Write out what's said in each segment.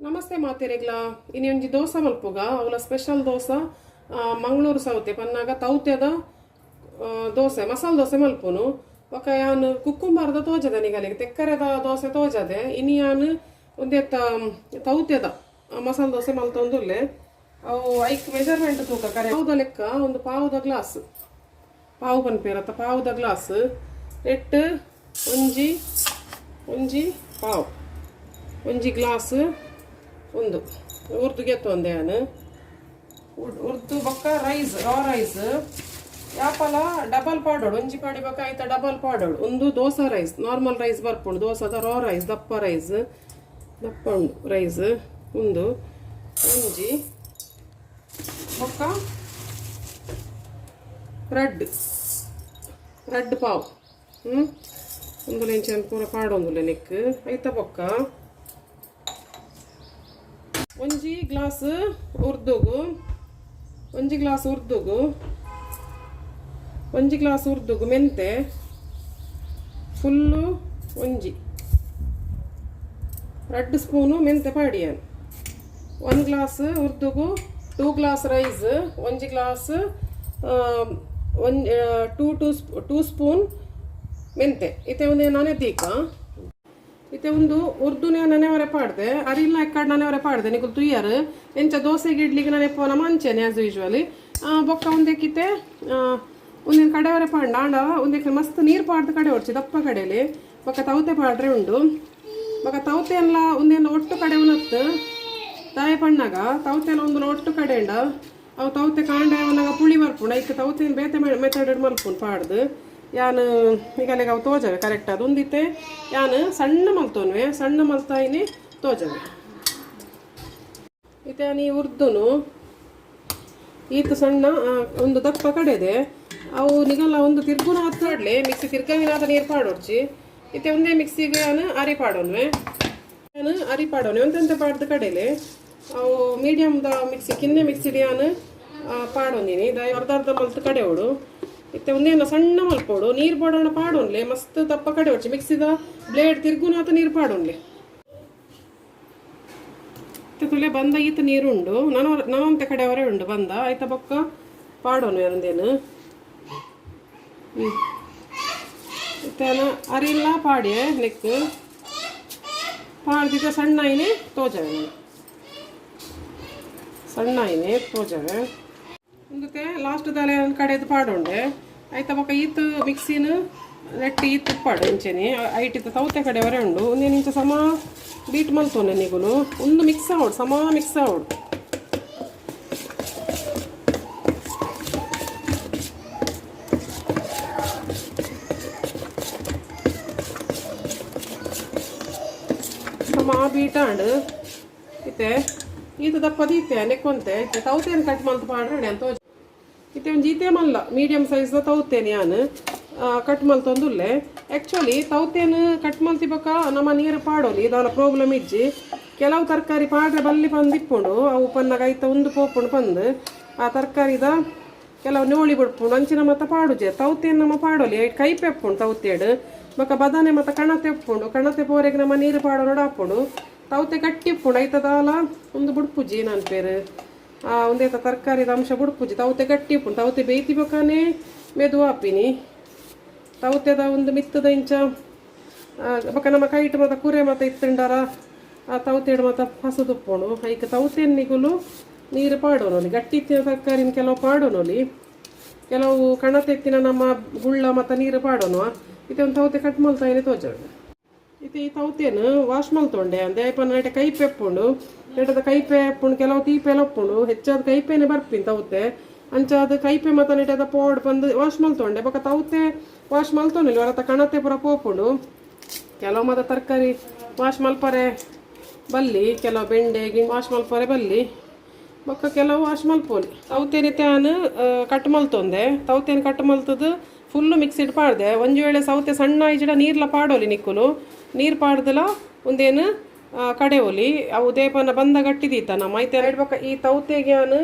ನಮಸ್ತೆ ಮಾತೆರೆಗ್ಲಾ. ಇನಿ ಒಂಜಿ ದೋಸೆ ಮಲ್ಪುಗ. ಅವಲ ಸ್ಪೆಷಲ್ ದೋಸೆ, ಮಂಗಳೂರು ಸೌತೆ ಪನ್ನಾಗ ತೌತೆದ ದೋಸೆ, ಮಸಾಲೆ ದೋಸೆ ಮಲ್ಪುನು. ಬೊಕ ಯಾನ್ ಕುಕ್ಕುಂಬಾರದ ತೋಜದೆ ನಿಗಲಿಗೆ ತೆಕ್ಕರೆದ ದೋಸೆ ತೋಜದೆ. ಇನಿ ಯಾನ್ ಒಂದೆತ್ತ ತೌತೆದ ಮಸಾಲೆ ದೋಸೆ ಮಲ್ತೊಂದುಲ್ಲೆ. ಅವು ಐಕ್ ಮೆಜರ್ಮೆಂಟ್ ತೂಕ ಕರೆ ಪಾವುದ ಲೆಕ್ಕ. ಒಂದು ಪಾವುದ ಗ್ಲಾಸ್, ಪಾವು ಪನ್ಪೇರತ್ತ, ಪಾವುದ ಗ್ಲಾಸ್ ಎಟ್ಟು ಒಂಜಿ ಒಂಜಿ ಪಾವು ಒಂಜಿ ಗ್ಲಾಸ್ ಒಂದು ಉರ್ದು ಗೆತ್ತೊಂದೆ ಯಾನ್. ಉರ್ದು ಬೊಕ್ಕ ರೈಸ್, ರಾ ರೈಸ್ ಯಾಪಲ ಡಬಲ್ ಪಾಡೋಡು. ಒಂಜಿ ಪಾಡಿ ಬೊಕ್ಕ ಐತ ಡಬಲ್ ಪಾಡೋಡು. ಒಂದು ದೋಸೆ ರೈಸ್, ನಾರ್ಮಲ್ ರೈಸ್ ಬರ್ಪುಂಡು. ದೋಸೆದ ರಾ ರೈಸ್, ದಪ್ಪ ರೈಸ್, ದಪ್ಪ ಉಂಡು ರೈಸ್. ಒಂದು ಒಂಜಿ ಬೊಕ್ಕ ರಡ್ಡ್ ರಡ್ಡ್ ಪಾವು. ಒಂದು ಇಂಚ ಪೂರ ಪಾಡೊಂದುಲ್ಲೆ ನೆಕ್. ಐತ ಬೊಕ್ಕ ಒಂಜಿ ಗ್ಲಾಸ್ ಉರ್ದುಗು, ಒಂಜಿ ಗ್ಲಾಸ್ ಉರ್ದುಗು, ಒಂಜಿ ಗ್ಲಾಸ್ ಉರ್ದುಗು ಮೆಂತೆ ಫುಲ್ಲು ಒಂಜಿ ರಡ್ಡ್ ಸ್ಪೂನು ಮೆಂತೆ ಪಾಡಿಯಾನ್. 1 ಗ್ಲಾಸ್ ಉರ್ದುಗು 2 ಗ್ಲಾಸ್ ರೈಸ್, ಒಂಜಿ ಗ್ಲಾಸ್ ಒಂಜಿ ಟೂ ಟೂ ಟೂ ಸ್ಪೂನ್ ಮೆಂತೆ. ಇತ್ತೆ ಒಂದು ನಾನೇ ದೀಕ. ಇತ್ತೆ ಒಂದು ಉರ್ದುನೆ ನನೆವರೆ ಪಾಡ್ದೆ, ಅರಿಲ್ನ ಎಕ್ಕಡ್ ನನೆವರೆ ಪಾಡ್ದೆ. ನಿಕುಲು ತುಯ್ಯರ್ ಎಂಚ ದೋಸೆಗೆ ಇಡ್ಲಿಗೆ ನನೆ ಪೋನ ಮಂಚೆನೆ ಆಸ್ ಯೂಶುವಲಿ. ಬೊಕ್ಕ ಒಂದಕ್ಕಿತ್ತೆ ಒಂದಿನ ಕಡೆವರೆ ಪಾಂಡ ಆಂಡ ಒಂದಕ್ಕೆ ಮಸ್ತ್ ನೀರು ಪಾಡ್ದು ಕಡೆ ಹೊಡ್ಚಿ, ದಪ್ಪ ಕಡೆಯಲ್ಲಿ. ಬೊಕ್ಕ ತೌತೆ ಪಾಡ್ರೆ ಉಂಡು. ಬೊಕ್ಕ ತೌತೆ ಎಲ್ಲ ಒಂದೇನು ಒಟ್ಟು ಕಡೆ ಉನತ್ತು ತಾಯಿ ಪಣ್ಣಾಗ ತೌತೆಲ್ಲ ಒಂದು ಒಟ್ಟು ಕಡೆ ಉಂಡ. ಅವು ತೌತೆ ಕಾಂಡ ಅವನಾಗ ಪುಳಿ ಬರ್ಪುಂಡು. ಐಕ್ ತೌತೆ ಬೇತೆ ಮೆಥಡ್ ಮಲ್ಪುಂಡು ಪಾಡ್ದು. ಯಾನ್ ಈಗಲೆಗ್ ಅವು ತೋಜವೆ ಕರೆಕ್ಟ್. ಅದು ಒಂದಿತ್ತೆ ಯಾನ್ ಸಣ್ಣ ಮಲ್ತೋನ್ವೆ, ಸಣ್ಣ ಮಲ್ತಾಯಿನಿ ತೋಜವೆ. ಇತ್ತೆ ನೀ ಉರ್ದುನು ಈತ ಸಣ್ಣ ಒಂದು ದಪ್ಪ ಕಡೆದೆ. ಅವು ನಿಗಲ್ಲ ಒಂದು ತಿರ್ಗುನ ಹತ್ತಾಡ್ಲೆ ಮಿಕ್ಸಿ ತಿರ್ಗವಿನಾದ ನೀರು ಪಾಡೋಡ್ಚಿ. ಇತ್ತೆ ಒಂದೇ ಮಿಕ್ಸಿಗೆ ಯಾನು ಅರಿ ಪಾಡೋನ್ವೆ, ಯಾನು ಅರಿ ಪಾಡೋನೆ. ಒಂತೆಂತ ಪಾಡ್ದು ಕಡೆಲೆ. ಅವು ಮೀಡಿಯಮ್ದ ಮಿಕ್ಸಿ, ಕಿನ್ನೆ ಮಿಕ್ಸಿಡಿ ಯಾನು ಪಾಡೊಂದಿನಿ. ಅರ್ಧ ಅರ್ಧ ಮಲ್ತು ಕಡೆ ಓಡು. ಇತ್ತೆ ಒಂದೇನ ಸಣ್ಣ ಮಲ್ಪೋಡು. ನೀರು ಪಾಡೋಣ ಪಾಡೋನ್ಲೆ, ಮಸ್ತ್ ದಪ್ಪ ಕಡೆ ಹೊಡ್ಚಿ. ಮಿಕ್ಸಿದ ಬ್ಲೇಡ್ ತಿರ್ಗುನಾತ ನೀರು ಪಾಡೋನ್ಲೆ. ಇತ್ತೆ ತುಲೆ ಬಂದ ಈತ ನೀರುಂಡು. ನಾನು ನಾನಂತೆ ಕಡೆ ಅವರೇ ಉಂಡು ಬಂದ. ಆಯ್ತಾ, ಬೊಕ್ಕ ಪಾಡೋನು ಒಂದೇನು. ಇತ್ತೆ ಅರಿಲ್ಲ ಪಾಡಿಯೆ. ನೆಕ್ ಪಾಡ್ದಿದ್ದ ಸಣ್ಣ ಐನೆ ತೋಜವೆ ನಾನು. ಸಣ್ಣ ಐನೆ ತೋಜವೆ. ಒಂದಕ್ಕೆ ಲಾಸ್ಟ್ ದಾಲೆ ಒಂದು ಕಡೆದು ಪಾಡೋಂಡೆ. ಆಯ್ತಾ, ಬೊಕ್ಕ ಈತ್ ಮಿಕ್ಸಿನ ನೆಟ್ಟಿ ಈತ್ ಪಾಡು ಇಂಚೆನೆ. ಐಟಿತ ತೌತೆ ಕಡೆ ವರೆ ಉಂಡು. ಒಂದೇನು ಇಂಚ ಸಮ ಬೀಟ್ ಮಲ್ತೋನೆ ನಿಗುಲು. ಒಂದು ಮಿಕ್ಸ್ ಆವಡು, ಸಮ ಮಿಕ್ಸ್ ಆವಡು. ಸಮ ಬೀಟ್ ಆಂಡ್. ಇತ್ತೆ ಈತ ದಪ್ಪ ದೀತೆ ನೆಕ್ಕೊಂತೆ. ಇತ್ತೆ ತೌತೇನು ಕಟ್ ಮಲ್ತು ಪಾಡ್ರೆ ಅಂತ. ಇತ್ತೆ ಒಂಜಿ ಈತೆ ಮಲ್ಲ ಮೀಡಿಯಂ ಸೈಜ್ ತೌತೇನೆ ಯಾನ್ ಕಟ್ ಮಲ್ತೊಂದುಲ್ಲೆ. ಆ್ಯಕ್ಚುಲಿ ತೌತೇನು ಕಟ್ ಮಲ್ತಿ ಬೊಕ್ಕ ನಮ್ಮ ನೀರು ಪಾಡೋಲಿ, ದಾಲ ಪ್ರಾಬ್ಲಮ್ ಇಜ್ಜಿ. ಕೆಲವು ತರಕಾರಿ ಪಾಡ್ರೆ ಬಲ್ಲಿ ಪಂದು ಇಪ್ಪುಂಡು. ಅವು ಪನ್ನಾಗ ಐತ ಒಂದು ಪೋಪುಂಡು ಪಂದು ಆ ತರಕಾರಿದ ಕೆಲವು ನೋಳಿ ಬಿಡ್ಪುಂಡು. ಅಂಚಿನ ಮತ್ತ ಪಾಡುಜೆ. ತೌತೇನು ನಮ್ಮ ಪಾಡೋಲಿ, ಐಟ್ ಕೈಪೆ ಉಪ್ಪುಂಡು ತೌತೇಡು. ಬೊಕ್ಕ ಬದಾನೆ ಮತ್ತ ಕಣತೆ ಉಪ್ಪುಂಡು. ಕಣತೆ ಪೋರೆಗೆ ನಮ್ಮ ನೀರು ಪಾಡೋಣ ಹಾಪುಂಡು. ತೌತೆ ಗಟ್ಟಿ ಉಪ್ಪುಂಡು. ಐತ ದಾಲ ಒಂದು ಬುಡ್ಪುಜಿ ನನ್ ಪೇರು ಆ ಒಂದೇತ ತರಕಾರಿದ ಅಂಶ ಬುಡ್ಪುಜಿ. ತೌತೆ ಗಟ್ಟಿ ಉಪ್ಪುಂಡು. ತೌತೆ ಬೇಯ್ತಿ ಬೊಕ್ಕನೆ ಮೆದು ಆಪಿನಿ. ತೌತೆದ ಒಂದು ಮಿತ್ತದ ಇಂಚ ಬೊಕ್ಕ ನಮ್ಮ ಕೈಟ್ ಮತ್ತ ಕುರೆ ಮತ್ತ ಇತ್ತುಂಡಾರ ಆ ತೌತೆಡು ಮತ್ತ ಹಸದುಪ್ಪುಂಡು. ಐಕ್ ತೌತೆನ್ನಿಗುಲು ನೀರು ಪಾಡೋನೊಲಿ. ಗಟ್ಟಿ ಇತ್ತಿನ ತರಕಾರಿನ ಕೆಲವು ಪಾಡೋನೊಲಿ. ಕೆಲವು ಕಣತೆತ್ತಿನ ನಮ್ಮ ಗುಳ್ಳ ಮತ್ತು ನೀರು ಪಾಡೋನು. ಇತ್ತೆ ಒಂದು ತೌತೆ ಕಟ್ ಮಲ್ತಾಯಿನಿ ತೋಜಡು. ಇತ್ತೆ ಈ ತೌತೇನು ವಾಶ್ ಮಲ್ತೊಂಡೆ. ಅಂದೆ ಪನ್ನ ಕೈಪೆ ಉಪ್ಪುಂಡು. ನೆಟದ ಕೈಪೆ ಉಪ್ಪುಂಡು, ಕೆಲವು ತೀಪೆಲ ಉಪ್ಪುಂಡು. ಹೆಚ್ಚಾದ ಕೈಪೆನೆ ಬರ್ಪಿನ ತೌತೆ. ಅಂಚಾದ ಕೈಪೆ ಮತ್ತ ನೆಟದ ಪೋಡ್ ಬಂದು ವಾಶ್ ಮಲ್ತೊಂಡೆ. ಬೊಕ್ಕ ತೌತೆ ವಾಶ್ ಮಲ್ತೊನಿಲ್ಲ ಹೊರತ ಕಣತೆ ಪೂರ ಪೋಪುಂಡು. ಕೆಲವು ಮತ್ತ ತರಕಾರಿ ವಾಶ್ ಮಲ್ಪರೆ ಬಲ್ಲಿ. ಕೆಲವು ಬೆಂಡೆ ಗಿಂಡ್ ವಾಶ್ ಮಲ್ಪರೆ ಬಲ್ಲಿ. ಬೊಕ್ಕ ಕೆಲವು ವಾಶ್ ಮಲ್ಪೋಲಿ. ತೌತೇನಿ ತ್ಯಾನ್ ಕಟ್ ಮಲ್ತೊಂದೆ. ತೌತೇನು ಕಟ್ ಮಲ್ತದ್ದು ಫುಲ್ಲು ಮಿಕ್ಸಿಡ್ ಪಾಡ್ದೆ. ಒಂಜಿ ವೇಳೆ ಸೌತೆ ಸಣ್ಣ ಇಜಿಡ ನೀರ್ಲ ಪಾಡೋಲಿ. ನಿಕ್ಕುಲು ನೀರು ಪಾಡ್ದಲ ಒಂದೇನು ಕಡೆ ಒಲಿ. ಅವು ದೇಪನ ಬಂದ ಗಟ್ಟಿದೀತ ನಮ್ಮ ಐತೆ ಬೊಕ್ಕ ಈ ತೌತೆಗೆ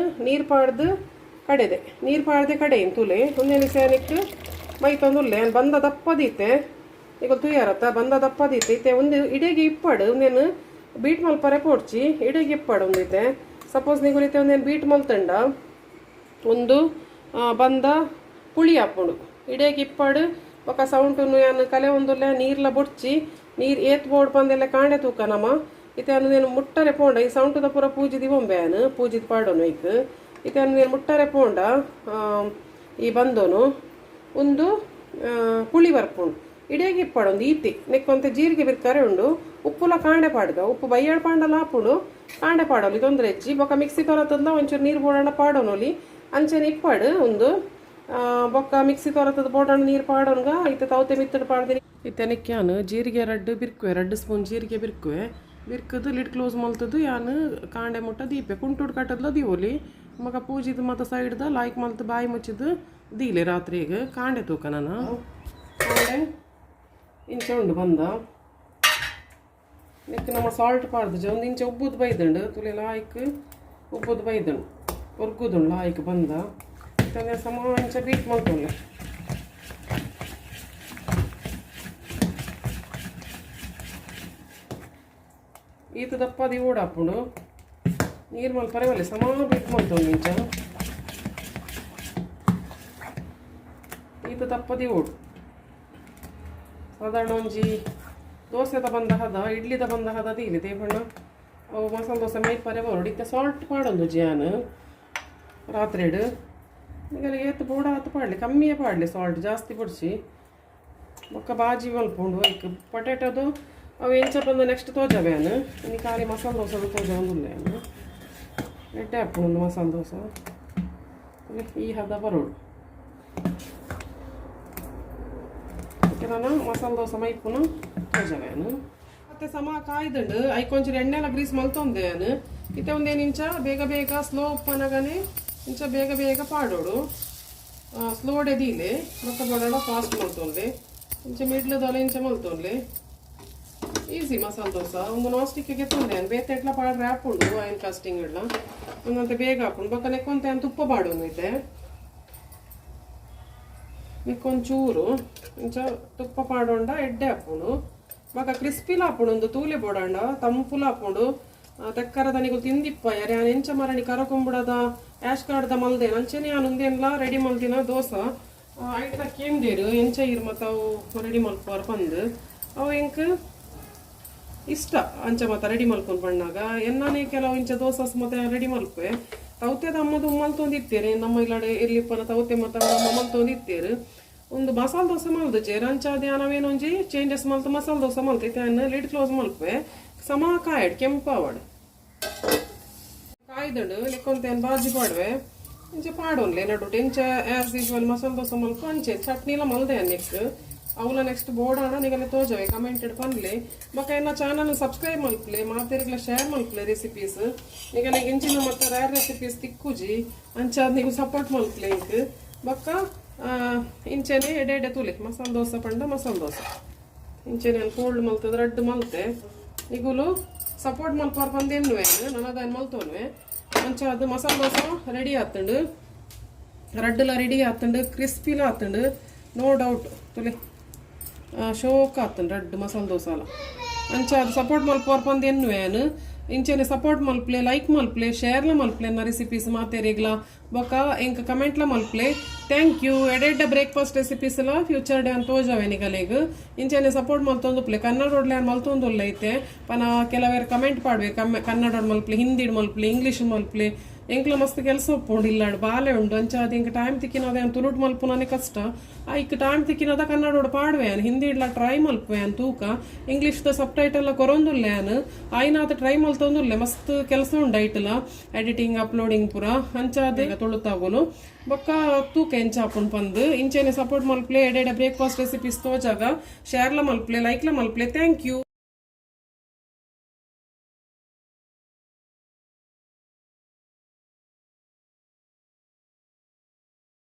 ನೀರು ಪಾಡ್ದು ಕಡೆದೆ. ನೀರು ಪಾಡ್ದೆ ಕಡೆ ತುಲೆ ಒಂದೇನು ಸೇನಿಕ್ ಮೈತೊಂದುಲ್ಲೆ. ಬಂದ ದಪ್ಪದೀತೆ ಈಗ ತುಯ್ಯಾರತ್ತ ಬಂದ ದಪ್ಪದೀತೆ. ಇತ್ತೆ ಒಂದು ಇಡೀಗೆ ಇಪ್ಪಡು. ಒಂದೇನು ಬೀಟ್ ಮಲ್ಪರೆ ಪೋಡ್ಚಿ, ಇಡೆಗ್ ಇಪ್ಪಡು ಒಂದಿತ್ತೆ. ಸಪೋಸ್ ನಿಗುಲು ಇತ್ತೆ ಒಂದೇನು ಬೀಟ್ ಮಲ್ತಂಡ ಒಂದು ಬಂದ ಪುಳಿ ಆಪುಂಡು. ಇಡೇಗ್ ಇಪ್ಪಡು. ಬೊಕ ಸೌಂಟುನು ಯಾನ್ ಕಲೆ ಒಂದುಲ್ಲೆ. ನೀರ್ಲ ಬೊಡ್ಚಿ, ನೀರ್ ಏತ್ ಬೋಡ್ ಪಂದೆಲ್ಲ ಕಾಂಡೆ ತೂಕ ನಮ. ಇತ್ತೆ ಅನ್ನು ಮುಟ್ಟರೆ ಪೋಂಡ ಈ ಸೌಂಟುದ ಪೂರ ಪೂಜಿ ದಿವೊಂಬೆ, ಯಾನ್ ಪೂಜಿದ್ ಪಾಡೋನು ಐಕ್. ಇತ್ತೆ ಅನ್ನು ಮುಟ್ಟರೆ ಪೋಂಡ ಈ ಬಂದೋನು ಒಂದು ಪುಳಿ ಬರ್ಪುಂಡು. ಇಡೇಗ್ ಇಪ್ಪಡು ಒಂದು ಈತಿ. ನೆಕ್ಕೊಂತೆ ಜೀರಿಗೆ ಬಿರ್ಕರೆ ಉಂಡು. ಉಪ್ಪುಲ ಕಾಂಡೆ ಪಾಡ್ಗ. ಉಪ್ಪು ಬಯ್ಯಾಡ್ ಪಾಂಡಲ ಆಪುಂಡು, ಕಾಂಡೆ ಪಾಡೋಲಿ, ತೊಂದರೆ ಹೆಚ್ಚಿ. ಬೊಕ ಮಿಕ್ಸಿ ತೊರತದ ಒಂಚೂರು ನೀರು ಬೋಡಂಡ ಪಾಡೋನೊಲಿ. ಅಂಚನೆ ಇಪ್ಪಡು ಒಂದು. ಬೊಕ್ಕ ಮಿಕ್ಸಿ ತೊರತದ ಬೋಡಂಡ ನೀರು ಪಾಡೋನ್ಗ. ಇತ್ತೆ ತೌತೆ ಮಿತ್ತಡ್ ಪಾಡ್ದಿನಿ. ಇತ್ತೆ ನೆಕ್ ಯಾನ್ ಜೀರಿಗೆ ರಡ್ಡ್ ಬಿರ್ಕುವೆ, 2 ಸ್ಪೂನ್ ಜೀರಿಗೆ ಬಿರ್ಕುವೆ. ಬಿರ್ಕುದು ಲಿಡ್ ಕ್ಲೋಸ್ ಮಲ್ತದು ಯಾನ್ ಕಾಂಡೆ ಮುಟ್ಟ ದೀಪೆ. ಕುಂಟುಡ್ ಕಟ್ಟದ್ಲ ದೀವೊಲಿ. ಮಗ ಪೂಜಿದ್ ಮಾತ ಸೈಡ್ದ ಲಾಯ್ಕ್ ಮಲ್ತ್ ಬಾಯಿ ಮುಚ್ಚಿದ್ ದೀಲೆ. ರಾತ್ರಿಗ್ ಕಾಂಡೆ ತೂಕ ನಾನು. ಕಾಂಡೆ ಇಂಚ ಉಂಡು ಬಂದ. ನೆಕ್ ನಮ್ಮ ಸಾಲ್ಟ್ ಪಾಡ್ದು ಒಂದು ಇಂಚ ಉಬ್ಬುದು ಬೈದುಂಡು. ತುಲೆ ಲಾಯ್ಕ್ ಉಬ್ಬುದು ಬೈದುಂಡು, ಒರ್ಗುದುಂಡು ಲಾಯ್ಕ್ ಬಂದ. ಇತ್ತಂದ್ರೆ ಸಮ ಇಂಚ ಬೀಟ್ ಮಲ್ತೊನ್ಲೆ. ಈತ ದಪ್ಪದಿ ಓಡಾಪುಂಡು. ನೀರು ಮಲ್ಪರೆ ಬಲ್ಲೆ. ಸಮ ಬೀಟ್ ಮಲ್ತೊಂಡು ಇಂಚ. ಈತ ದಪ್ಪದಿ ಓಡು. ಸಾಧಾರಣ ಒಂಜಿ ದೋಸೆದ ಬಂದ ಹದ, ಇಡ್ಲಿದ ಬಂದ ಹದ ದೀಲಿ ದೇಪಣ್ಣ ಅವು ಮಸಾಲೆ ದೋಸೆ ಮೈಪರೆ ಬರೋಡು. ಇತ್ತೆ ಸಾಲ್ಟ್ ಪಾಡೊಂದು ಜಿಯಾನ್ ರಾತ್ರಿಡ್. ನಿಗಲ ಏತ್ ಬೋಡ ಆತ್ ಪಾಡ್ಲಿ, ಕಮ್ಮಿಯೇ ಪಾಡ್ಲಿ ಸಾಲ್ಟ್, ಜಾಸ್ತಿ ಬೊಡ್ಚಿ. ಬೊಕ್ಕ ಬಾಜಿ ಮಲ್ಪುಂಡು ಐಕ್ ಪೊಟೆಟೋದು. ಅವು ಎಂಚ ಬಂದು ನೆಕ್ಸ್ಟ್ ತೋಜವೆ ಯಾನ್. ಇನಿ ಖಾಲಿ ಮಸಾಲೆ ದೋಸೆ ತೋಜವೊಂದುಲ್ಲೆ ಯಾನ್. ಎಡ್ಡೆ ಆಪುಂಡು ಮಸಾಲೆ ದೋಸೆ. ಈ ಹದ ಬರೋಡು. ನಾನು ಮಸಾಲೆ ದೋಸೆ ಮೈಪುನು ತೋಜವೆ ಯಾನ್. ಮತ್ತೆ ಸಮ ಕಾಯ್ದುಂಡು. ಐಕ್ ಒಂಚೂರು ಎಣ್ಣೆಲ ಗ್ರೀಸ್ ಮಲ್ತೊಂದೆ ಯಾನ್. ಇತ್ತೆ ಒಂದೇನು ಇಂಚ ಬೇಗ ಬೇಗ ಸ್ಲೋ ಉಪ್ಪನಗನೆ ಇಂಚ ಬೇಗ ಬೇಗ ಪಾಡೋಡು. ಸ್ಲೋಡೆ ದೀಲೆ. ಬೊಕ್ಕ ಬೋಡಾಡ ಫಾಸ್ಟ್ ಮಲ್ತೊನ್ಲೆ. ಇಂಚ ಮಿಡ್ಲದಲ್ಲ ಇಂಚ ಮಲ್ತೊನ್ಲೆ. ಈಸಿ ಮಸಾಲೆ ದೋಸೆ. ಒಂದು ನಾನ್ ಸ್ಟಿಕ್ಗೆ ಗೆತ್ತೊಂದೆ ಯಾನ್. ಬೇತೆ ಎಟ್ಲ ಪಾಡ್ರೆ ಆಪುಂಡು ಆಯಿಲ್ ಕಾಸ್ಟಿಂಗ್ ಇಡ್ಲ. ಒಂದಂತೆ ಬೇಗ ಆಪುಂಡು. ಬೊಕ್ಕ ನೆಕ್ಕೊಂತೆ ಯಾನ್ ತುಪ್ಪ ಪಾಡೊಂದು ಇತ್ತೆ. ನೆಕ್ಕೊಂಚೂರು ಇಂಚ ತುಪ್ಪ ಪಾಡೊಂಡ ಎಡ್ಡೆ ಆಪುಂಡು. ಬೊಕ ಕ್ರಿಸ್ಪಿಲ ಆಪುಂಡು. ಒಂದು ತೂಲೆ ಬೋಡಾಂಡ ತಂಪುಲ ಆಪುಂಡು. ತೆಕ್ಕರ ದನಿಗುಲು ತಿಂದಿಪ್ಪ ಯಾರು. ಯಾನ್ ಎಂಚ ಮರಣಿ ಕರಕೊಂಬುಡದ ಆ್ಯಶ್ ಕಾರ್ಡ್ದ ಮಲ್ದೇನು, ಅಂಚೆನೆ ಯಾನ್ ಉಂದೇನ್ಲ ರೆಡಿ ಮಲ್ದಿನ ದೋಸೆ. ಐಟ್ಲ ಕೇಂದೇರು, ಎಂಚ ಇರ್ ಮತ್ತ ಅವು ರೆಡಿ ಮಲ್ಪುವಾರ ಪಂದ್. ಅವು ಎಂಕ್ ಇಷ್ಟ ಅಂಚ ಮತ್ತ ರೆಡಿ ಮಲ್ಕೊಂಡು ಬಣ್ಣಾಗ. ಎನ್ನಾನೆ ಕೆಲವು ಇಂಚ ದೋಸಸ್ ಮತ್ತೆ ರೆಡಿ ಮಲ್ಪೆ. ತೌತೆದ ಅಮ್ಮದು ಮಲ್ತೊಂದಿತ್ತೇರು. ನಮ್ಮ ಇಲ್ಲಡೆ ಎಲ್ಲಿಪ್ಪನ ತೌತೆ ಮತ್ತ ಅಮ್ಮ ಮಲ್ತೊಂದಿತ್ತೇರು. ಒಂದು ಮಸಾಲೆ ದೋಸೆ ಮಲ್ದು ಅಂಚ ನಾವೇನೊಂಜಿ changes ಮಲ್ತು masala dosa ಮಲ್ತು. Lid close ಮಲ್ಪೆ. ಸಮ ಕಾಯಡ್, ಕೆಂಪಾವಡ್ ಕಾಯ್ದುಂಡು. ಲೆಕ್ಕೊಂತ ಬಾಜಿ ಪಾಡುವೆ. ಇಂಚ ಪಾಡೊನ್ಲೆ ನಡುಟು. ಇಂಚ ಆ್ಯಸ್ ಯೂಶುವಲ್ ಮಸಾಲೆ ದೋಸೆ ಮಲ್ಪ ಅಂಚೆ ಚಟ್ನಿಲ ಮಲ್ದೆ ನೆಕ್. ಅವಲ ನೆಕ್ಸ್ಟ್ ಬೋರ್ಡ್ ನಿಗಲೆ ತೋಜವೆ. ಕಮೆಂಟೆಡ್ ಪನ್ಲೆ. ಬೊಕ ಎನ್ನ ಚಾನಲ್ ಸಬ್ಸ್ಕ್ರೈಬ್ ಮಲ್ಪಲೆ, ಮಾತೆರಿಗ್ಲ ಶೇರ್ ಮಲ್ಪಲೆ ರೆಸಿಪೀಸ್. ನಿಗಲೆ ಇಂಚಿನ ಮತ್ತೆ ರೇರ್ ರೆಸಿಪೀಸ್ ತಿಕ್ಕುಜಿ. ಅಂಚ ನೀವು ಸಪೋರ್ಟ್ ಮಲ್ಪಲೆ ಇಂಕ್. ಬೊಕ್ಕ ಇಂಚೆನೆ ಎಡೆ ಎಡೆ ತೂಲೆ. ಮಸಾಲೆ ದೋಸೆ ಪಂಡ ಮಸಾಲೆ ದೋಸೆ ಇಂಚೆನೆ ಫೋಲ್ಡ್ ಮಲ್ತದ ರಡ್ಡ್ ಮಲ್ತೆ. ನಿಗುಲು ಸಪೋರ್ಟ್ ಮಲ್ಪಾರ್ ಪಂದೇನ್ನುವೆ, ನನದಾನ್ ಮಲ್ತೋನ್ವೆ. ಅಂಚ ಅದು ಮಸಾಲೆ ದೋಸೆ ರೆಡಿ ಆತುಂಡು. ರಡ್ಡುಲ ರೆಡಿ ಆತುಂಡು, ಕ್ರಿಸ್ಪಿಲ ಆತುಂಡು, ನೋ ಡೌಟ್. ತುಲೆ, ಶೋಕ್ ಆತುಂಡು ರಡ್ಡ್ ಮಸಾಲೆ ದೋಸೆಲ. ಅಂಚ ಅದು ಸಪೋರ್ಟ್ ಮಲ್ಪೋರ್ ಪಂದ್ ಎನ್ನುವೆ. ಇಂಚೆನೆ ಸಪೋರ್ಟ್ ಮಲ್ಪ್ಲೆ, ಲೈಕ್ ಮಲ್ಪ್ಲೆ, ಶೇರ್ಲ ಮಲ್ಪ್ಲೆ ಎನ್ನ ರೆಸಿಪೀಸ್ ಮಾತೆರಿಗ್ಲ. ಬೊಕ ಎಂಕ್ ಕಮೆಂಟ್ಲ ಮಲ್ಪ್ಲೆ. Thank you. ಎಡೆಡ್ಡ ಬ್ರೇಕ್ಫಾಸ್ಟ್ ರೆಸಿಪೀಸ್ ಎಲ್ಲ ಫ್ಯೂಚರ್ ಡೇ ಅಂತ ತೋಜಾವೆ ನಿಗಲೆಗ್. ಇಂಚೆನೆ ಸಪೋರ್ಟ್ ಮಲ್ತೊಂದುಪ್ಲೆ. ಕನ್ನಡ ಒಡ್ಲೆ ಮಲ್ತೊಂದುಲ್ಲ ಐತೆ. ಪನ ಕೆಲವೇರ್ ಕಮೆಂಟ್ ಪಾಡ್ವೆ, ಕಮ್ಮೆ ಕನ್ನಡ ಮಲ್ಪ್ಲೆ, ಹಿಂದಿಡ್ ಮಲ್ಪ್ಲೆ, ಇಂಗ್ಲೀಷ್ ಮಲ್ಪ್ಲೆ. ಎಂಕ್ಲ ಮಸ್ತ್ ಕೆಲಸ ಉಪ್ಪುಂಡು, ಇಲ್ಲಾಂಡ್ ಬಾಲೆ ಉಂಡು. ಅಂಚ ಅದು ಎಂಕ್ ಟೈಮ್ ತಿಕ್ಕಿನದ ಯಾನ್ ತುಳುಟ್ ಮಲ್ಪುನನೆ ಕಷ್ಟ. ಐಕ್ ಟೈಮ್ ತಿಕ್ಕಿನದ ಕನ್ನಡೋಡು ಪಾಡುವೆ ಯಾನ್. ಹಿಂದಿ ಇಡ್ಲ ಟ್ರೈ ಮಲ್ಪುವೆ ಯಾನ್, ತೂಕ. ಇಂಗ್ಲೀಷ್ದ ಸಬ್ ಟೈಟಲ್ ಕೊರೊಂದುಲ್ಲೆ ಯಾನ್. ಆಯ್ನಾತ ಟ್ರೈ ಮಲ್ತೊಂದುಲ್ಲೆ. ಮಸ್ತ್ ಕೆಲಸ ಉಂಡು ಐಟ್ಲ, ಎಡಿಟಿಂಗ್, ಅಪ್ಲೋಡಿಂಗ್ ಪೂರ. ಅಂಚ ಅದೇ ತುಳುತಾಗೋಲು. ಬೊಕ್ಕ ತೂಕ ಎಂಚ ಆಪುಂಡು ಪಂದ್. ಇಂಚೆನೆ ಸಪೋರ್ಟ್ ಮಲ್ಪ್ಲೆ. ಎಡೆಡೆ ಬ್ರೇಕ್ಫಾಸ್ಟ್ ರೆಸಿಪೀಸ್ ತೋಜಾಗ. ಶೇರ್ಲ ಮಲ್ಪ್ಲೆ, ಲೈಕ್ಲ ಮಲ್ಪ್ಲೆ. Thank you.